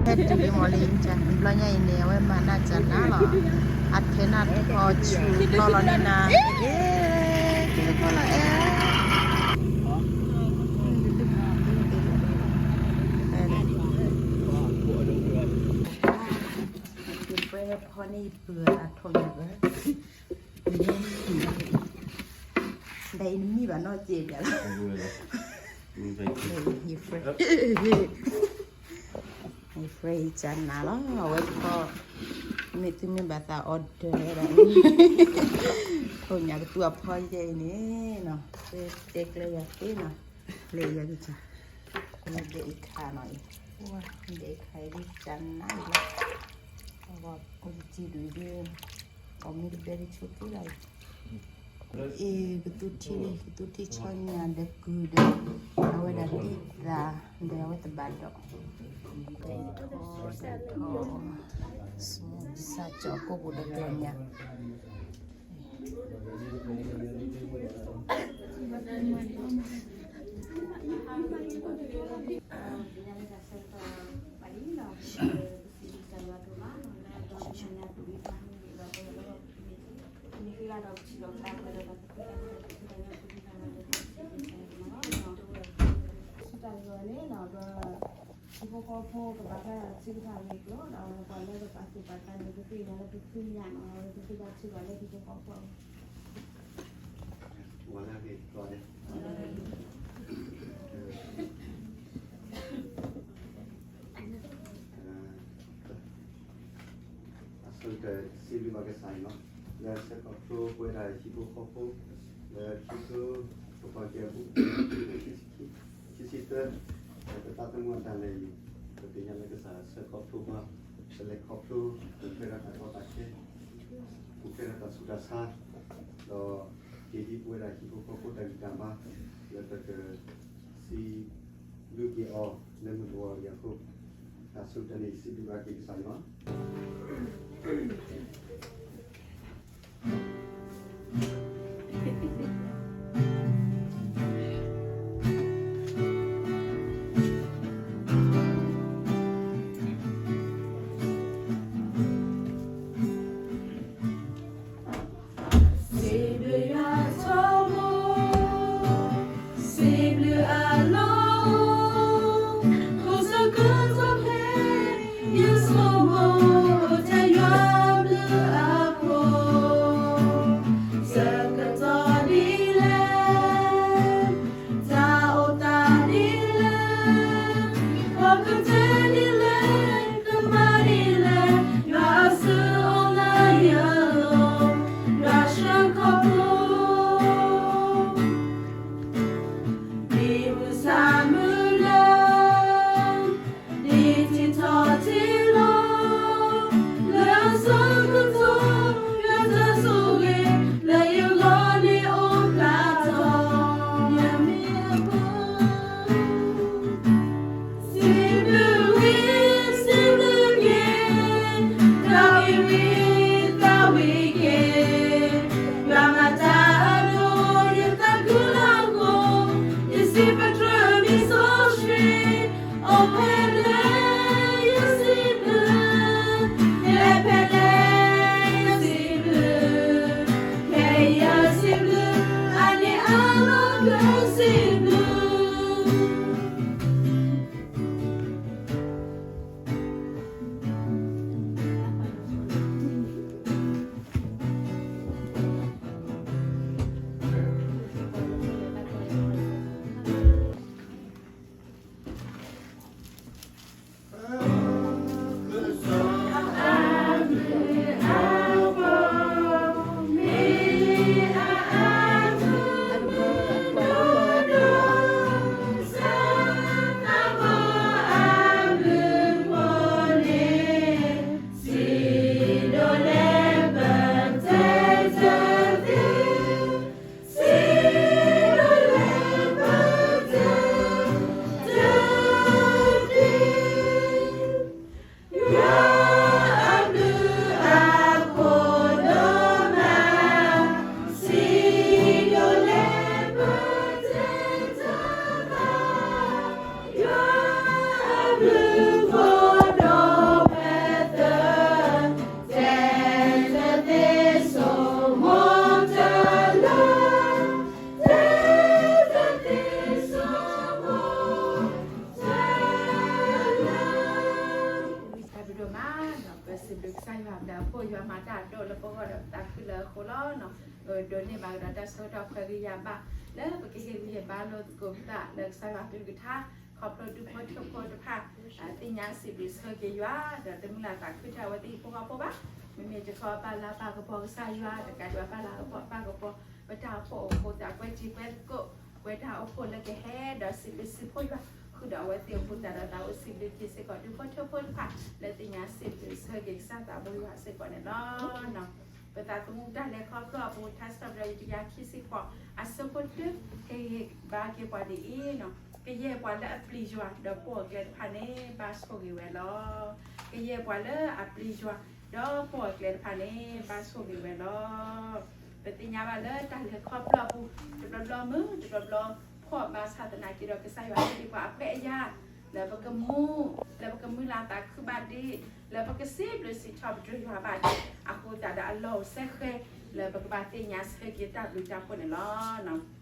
တမ့ၢ်မ့ၢ်လၢ ဘျီညါအံၤန့ၣ် အဝဲမၤနၢ်ကနၢ်လီၤ. အထဲနၢ်ထီၣ်ဆူဘျီလီၤန့ၣ်နၤ, အဲ, က့ၤကီလီၤအဲ. ဖဲဖီန့ၣ်ပှၤအထီၣ်ညါဘၣ်, ဒီးအံၤနမံဘၣ်နီၢ်က့ၤဘၣ်လီၤ. ယ ယ friend ကနၣ်လီၤ အဝဲခီ, မ့ၢ်သုမ့ၢ်ဘၣ်သး order ဝဲဒၣ်, ခိၣ်ညါကသူအဖီယဲအံၤန့ၣ်နီၤ, တဲကျဲယၤသ့နီၤ, လဲၤယၤကစၢ်, မ့ၢ်ဒဲးအံၤခါနီၤအံၤ, မ့ၢ်ဒဲးအံၤခါအံၤဒ်ကနၣ်အံၤလီၤ, အဝဲအိၣ်တစံးဒုးဒ်, အီၣ်မ့ၢ်တဘဲတဆိးက့လီၤအံၤ အ့ ကသူထံၣ်န့ၣ် ကသူထံၣ်ဆီညါဒီးကုၢ်ဒီး အဝဲဒၣ်ဒ်သးဒီးအဝဲတဘၣ်ဒီး, ထီၣ်ထီၣ်, စကၠီၤကိၢ်ပူၤဒီးကျီညါ, အဆိကတၢၢ် စံးဘျုးဘၣ်ကစၢ်ယွၤ လၢဆှၢခီဖျိပဝဲဒၣ်ဟံၣ်ဖိဃီဖိ လၢခံကထိခံဆံသၢ ပသးသမူအတၢ်လဲၤအံၤ ပသ့ၣ်ညါလၢကစၢ်ဆှၢခီဖျိပှၤ ပလဲၤခီဖျိ ပဃ့ဒီးတၢ်ကီတၢ်ခဲ ပဃ့ဒီးတၢ်ဆူးတၢ်ဆါ ဒီးက့ၤဒ်ပဝဲဒၣ်ဟံၣ်ဖိဃီဖိတၢ်ဂံၢ်တၢ်ဘါ လၢပကစံးဘျုးက့ၤအီၤ လၢမုၢ်တဂီၤအံၤအဃိ တၢ်ဆိကတၢၢ်န့ၣ် စံးဘျုးဘၣ်က့ၤကစၢ်ယွၤ စံးဘျုးယွၤဆိမိၣ် စံးဘျုးအလီၢ် ကိးဆၢကတီၢ်ဖဲ ယဆိကမိၣ်အိၣ်ထဲယွၤဘျုးအဖှိၣ် ဆၢကတီၢ်ဒ်လဲၣ် တၢ်အိၣ်သးဒ်လဲၣ် ပှၤကတဲဒ်လဲၣ် ကမၤဒ်လဲၣ် ယွၤအစုအီၤလၢယလိၤ ယွၤဆှၢခီဖျိ ဒ်မုၢ်ဆၣ်မုၢ်လၢ် ဒ်ထံထီၣ်ထံလီၤ လၢအဆၢကတီၢ် ယွၤတၢ်ဆိၣ်ဂ့ၤ လၢယဂီၢ်န့ၣ်အိၣ်ဖျါထီၣ် ယမ့ၢ်အပၢ် စံးဘျုးဝံၤ စံးဘျုးက့ၤ သးဝံၣ်ဝံၤ သးဝံၣ်က့ၤ ယွၤမၤတၢ်အဒိ ယသးခုလၢအဃိ ယစံးပတြၢၤမ့ၢ်စီဆှံ အိၣ်ဖဲလဲၣ် ယစံးဘျုး လဲၤဖဲလဲၣ် ယစံးဘျုး ဖဲယစံးဘျုး အါန့ၢ်အါလီၤ ယစံးဘျုး ယွၤမၤတၢ်အဒိၣ်လၢပဂီၢ်ဒီးပသးခုလၢအဃိလီၤ. ဒိးန့ၢ်ဘၣ်ကဒီးတၢ်ဆၢကတီၢ်ခွဲးဂံၢ်ယၤဘၣ် လၢပကဟ့ၣ်ဂံၢ်ဟ့ၣ်ဘါလိာ်သကိးပသးလၢကစၢ်ယွၤကလုၢ်ကထါ ခီဖျိဒူဖိထၢဖိတဖၣ် သ့ၣ်ညါစံးဘျုးဆၢက့ၤယွၤ ဒီးတမုၢ်လၢ်သးခုတၢ်အဝဲသ့ၣ်ဟံၣ်ဖိဃီဖိဘၣ်. မ့မ့ၢ်တခီဘၣ်လၢဘၣ်ကပီၤကစၢ်ယွၤ တကးဒံးဘၣ်ဘၣ်လၢဘၣ်ကပီၤ ပတၢ်အိၣ်ဖှိၣ်အဃိသတး ကွဲးတံၤကွဲးသကိး ကွဲးတၢ်အိၣ်ဖှိၣ်လၢကဟဲဒီးစံးဘျုးစံးဖှိၣ်ယွၤ ဃုာ်ဒီးအဝဲသ့ၣ်အဃိသတးဒီး သးအိၣ်စံးဘျုးက့ၤစ့ၢ်ကီးဒူဖိထၢဖိတဖၣ် လၢသ့ၣ်ညါစံးဘျုးဆၢက့ၤကစၢ်သးဘိယွၤစ့ၢ်ကီးန့ၣ်လီၤ. ပသးသမူတၢ်လဲၤခီဖျိအပူၤ ထါစံးထီၣ်ပတြၢၤ တကယၤခံဆံဃိး အဆၢဖိတၢ ကယဲၢ်ဘါက့ၤပှၤဒ်အံၤ, ကယဲၢ်ပှၤလၢအပျံၤယွၤ ဒီးပိာ်အကျဲတဖၣ်န့ၣ် ဘၣ်ဆိၣ်ဂ့ၤဝဲလီၤ. ကယဲၢ်ပှၤလၢအပျံၤယွၤ ဒီးပိာ်အကျဲတဖၣ်န့ၣ် ဘၣ်ဆိၣ်ဂ့ၤဝဲလီၤ. ပသ့ၣ်ညါဘၣ်လၢတၢ်လဲၤခီဖျိအပူၤ တဘျီဘျီမုာ် တဘျီဘျီဖှီၣ်ဘၣ်ဆၣ်သနာ်က့ဒီး ကစၢ်ယွၤဟ့ၣ်ပှၤအခွဲးအယာ် လၢပကမူ လၢပကမုၢ်လၢ်သးခုဘၣ်ဒံး လၢပကစံးဘျုးစံးထီၣ်ပတြၢၤယွၤဘၣ်ဒံး အဃိသတးဒီးအလီၢ်အိၣ်စဲဃဲ လၢပကဘၣ်သ့ၣ်ညါဆၢက့ၤတၢ်ဘျုးတၢ်ဖှိၣ်န့ၣ်လီၤ. ပှၤ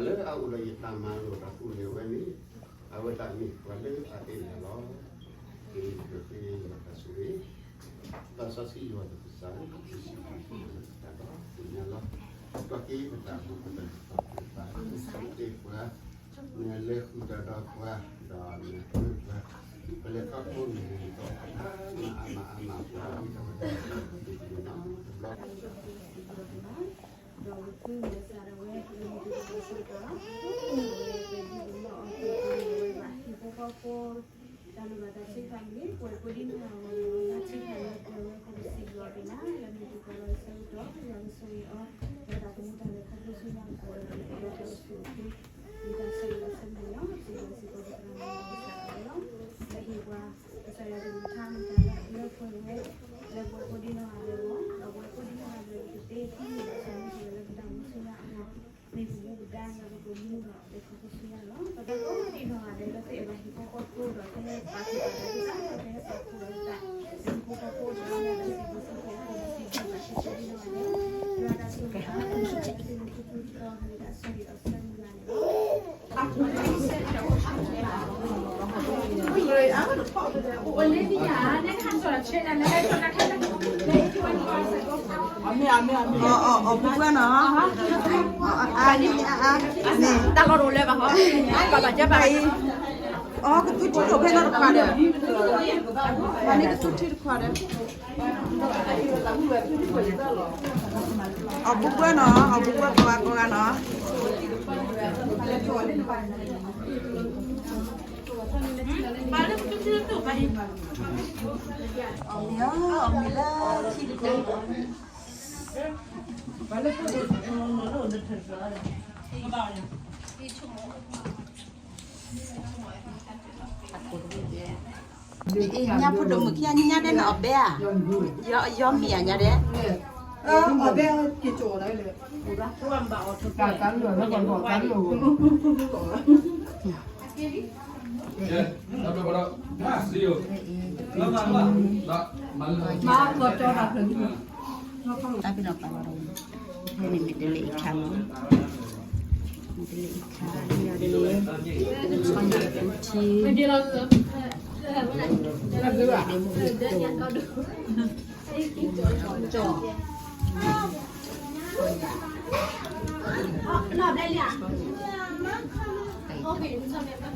လၢအအိၣ်ဒီးယတၢ်မၤလိာ် တၢ်အိၣ်လၢအဝဲန့ၣ် အဝဲသ့ၣ်မ့ၢ်ပှၤလၢအအဲၣ်ယွၤလီၤ. က့ၤက့ၤယွၤတၢ်ဆိၣ်ဂ့ၤ သးစီဆှံယွၤတကစၢ် ယ့ၣ်ၡူးခရံာ်တၢ်ဒီးပညါလီၤ. ပက့ၤပတၢ်မူပတၢ်သးပတၢ်သး ပှၤ နလဲၤဃုာ်တၢ်ဒီးပှၤ ဒီးနဃုပှၤ ပလဲၤခီဖျိန့ၣ်ဒီး အမၤအမၤအမၤပှၤ ဝံသးဝဲဒၣ်တဘျီ ဒီးဝဲသုမၤစၢ်ဒၣ်ဝဲ လၢမုၢ်တကီၢ်စ့ၢ်ကီး ဝဲပဒိၣ်လီၤအီၣ်သ့ၣ်တဖၣ်ဝဲဘၣ် ဟံၣ်ဖိဃီဖိ တၢ်လိၣ်ဘၣ်တၢ်ထုကဖၣ်မ့ၢ် ပှၤကိးဒံနီၢ်ဂၤဒဲး ဘၣ်ထုကဖၣ်လၢပှဲၤဝဲ ပစံးဘျုးအီၤက့ၤနၤ လၢမုၢ်တကီၢ်လီၤဆၢကတီၢ် ယွၤကဆိၣ်ဂ့ၤအီၤ လၢတၢ်သမူတၢ်လဲၤခီဖျိဆူညါ ပကိးဒီးလၢပဒီပုၢ်ဝဲၢ် မ့ၢ်တၢ်ဆိၣ်ဂ့ၤအဆၢမုၢ်လီၤ စံးဘျုးစံးဖှိၣ်ပသရၣ်မုၣ်ကစၢ်ဒၣ်ဝဲလီၤ လၢဟ့ၣ်ပှၤ ကစၢ်ယွၤကလုၢ်ကထါမ့ၢ်တၢ်လၢအဘျုးအဖှိၣ်ဝဲ လၢပှၤကိးဒံနီၢ်ဂၤဒဲးလီၤ ဒီးပှၤကိးဒံနီၢ်ဂၤဒဲး ပကသ့သ့န့ၣ် ပဆၢမုၢ်လၢကတၢ်မူဆူညါအဂီၢ် မ့ၢ်ပမူပဒါ ယွၤကကလူးဒီးလၢခီဖျိဆူညါလီၤ ပသးကိးဒံနီၢ်ဂၤဒဲး လၢပအဲၣ်ဘၣ်ဟံၣ်ဖိဃီဖိဒီး ဖဲလၢပာ်သူၣ်ပာ်သးဒ်သိး ဖဲလၢပာ်ဖှိၣ်ဒီးတၢ် ဟံၣ်ဖိဃီဖိဒီး လၢတၢ်စံးဘျုးစံးဖှိၣ်အဃိ ပစံးဘျုးဘၣ်စ့ၢ်ကီးဒံနီၢ်ဂၤဒဲး ယွၤတၢ်ဆိၣ်ဂ့ၤအါ လၢသုမုၢ်ထူၣ်ဖှိၣ်တကီၢ် ဟဲလၢတၢ်ဆိၣ်ဂ့ၤအဆၢမုၢ်လၢ်န့ၣ်လီၤ အမ့ၢ်အမ့ၢ်အမ့ၢ် အီၣ်ဘူးကွဲနီၤ အါန့ၣ်အါန့ၣ် တၢ်လီၢ်တအိၣ်လၢၤဘၣ်ဟီ ဘၣ်ဘၣ်ကဲဘၣ်အံၤ အီ ကသူထံၣ်တအိၣ်ဖဲနီတခွးဒီး အန့ၣ်ကသူထံၣ်တခွးဒီး အီၣ်ဘူးကွဲနီၤ အီၣ်ဘူးကွဲကိးဂၤကိးဂၤနီၤ အီၣ်မ့ၤလီၤ အီၣ်မ့ၤလၢထံတခွး အ့ၣ် ညါဖိဒိၣ်မုၣ်ခံဂၤညါဒဲးန့ၣ် အီၣ်ဘဲဧါ, ယီမံၤဧါညါဒဲး, အီၣ်ဘဲက့ၤကၠီၤလၢ တၢ်ပ့ၤနီၣ်ပာ်လီၤ, ဖဲန့ၣ်မ့ၢ်တလၢအံၤခါလီၤ, တလံၤခါ ယၤဒ်န့ၣ် ဆီညၣ်ပူထံ ဒ့မုၣ်ဒ့တိၢ် ကၠီၣ် ဆီညၣ် ဆီညၣ်